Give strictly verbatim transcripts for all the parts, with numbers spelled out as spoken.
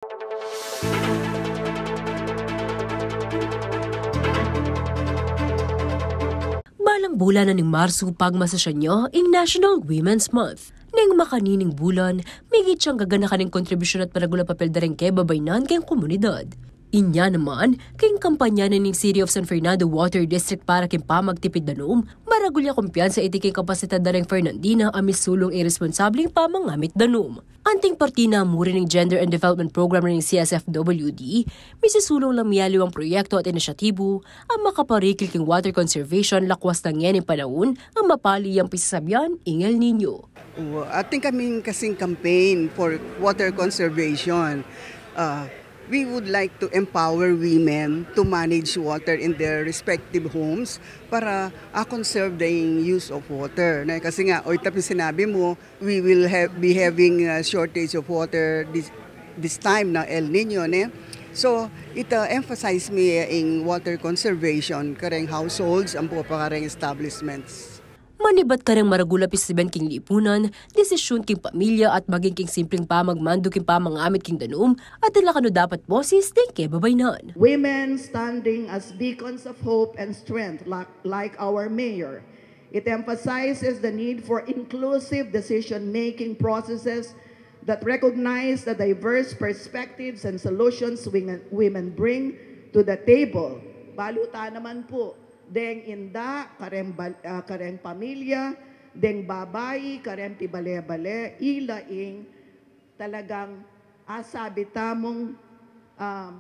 Balang bulan na ning Marsu pagmasasyan ya ing National Women's Month. Neng makanining bulan, migit yang gaganakan ing kontribusyun at maragul a papel da ring kebabaynan keng komunidad. Inya naman, keng kampanya na ning City of San Fernando Water District para keng pamagtipid danum, maragul ya kumpiyansa iti keng kapasidad da ring Fernandina a misulung ing responsabling pamangamit danum. Anting parti na mu rin ing Gender and Development Program ning C S F W D, misusulung lang mialiwang proyekto at inisyatibu a makaparikil king water conservation lakwas na ngening panaun a mapali yang pisasabian ing El Niño. Atin kaming kasing campaign for water conservation. Uh, we would like to empower women to manage water in their respective homes para a-conserve the use of water. Na, kasi nga, o, ita pin sinabi mu, we will have, be having a shortage of water this, this time na El Nino, ne? So, ita emphasize mi ing water conservation kareng households, ampo pa kareng establishments. Manibat kareng maragul a pisasabian king lipunan, desisyun king pamilya at maging king simpleng pamagmandu king pamangamit king danum, at ala kanu dapat boses deng kebabaynan. Women standing as beacons of hope and strength, like, like our mayor. It emphasizes the need for inclusive decision-making processes that recognize the diverse perspectives and solutions women, women bring to the table. Balu ta naman pu, deng inda, kareng bal-, ah, kareng pamilya, deng babai, kareng pibale-bale, ila ing talagang asabi tamung, um,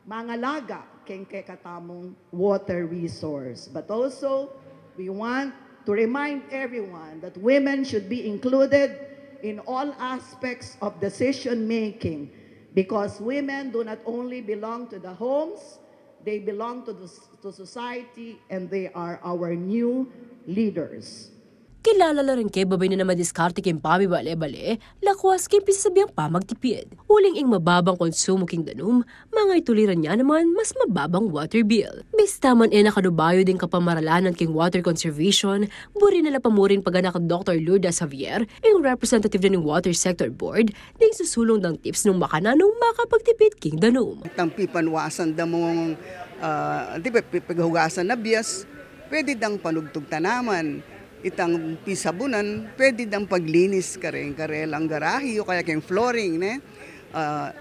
mangalaga keng kekatamung water resource. But also, we want to remind everyone that women should be included in all aspects of decision making, because women do not only belong to the homes, they belong to the, to society, and they are our new leaders. Kilala la ring kebabaynan a madiskarte king pamibale-bale, lakwas king pisasabiang pamagtipid. Uling ing mababang konsumo king danum, mangaytuliran ya naman mas mababang water bill. Bista man e na kanu bayu ding kapamaralanan king water conservation, buri na la pa mu ring paganak Doktor Lourdes Javier, ing representative na ning Water Sector Board, ding susulung dang tips nung makananu makapagtipid king danum. Itang pipanwasan da mung, ah, di ba, pi-, pighugasan na bias, pwede dang panugtug tanaman. Itang pisabunan, pwede dang paglinis kareng karelang garahe o kaya keng flooring, ne? Ah,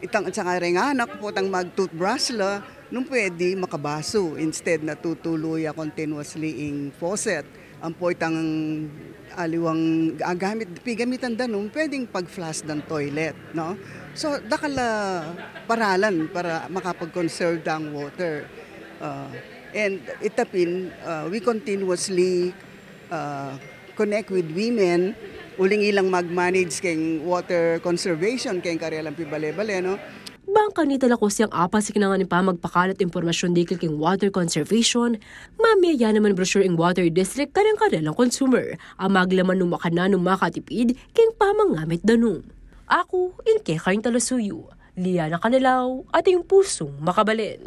itang, at saka reng anak potang mag-toothbrush la, nung pwede makabasu instead na tutulu ya continuously ing faucet. Ampo itang aliwang agamit, pigamitan da nung pwedeng pag-flush dang toilet, no? So, dakal a paralan para makapag-conserve dang water. Ah, and ita pin, ah, we continuously, ah, connect with women, uling ilang mag-manage keng water conservation keng karelang pibale-bale, no? Bang kanita lakwas yang apasikan na ning pamagpakalat impormasyun dikil king water conservation, mamie ya naman brochure ing Water District kareng karelang consumer a maglaman nung makananu makatipid king pamangamit danum. Aku ing kekayung talasuyu, Liana Canelao, ating pusung makabalen.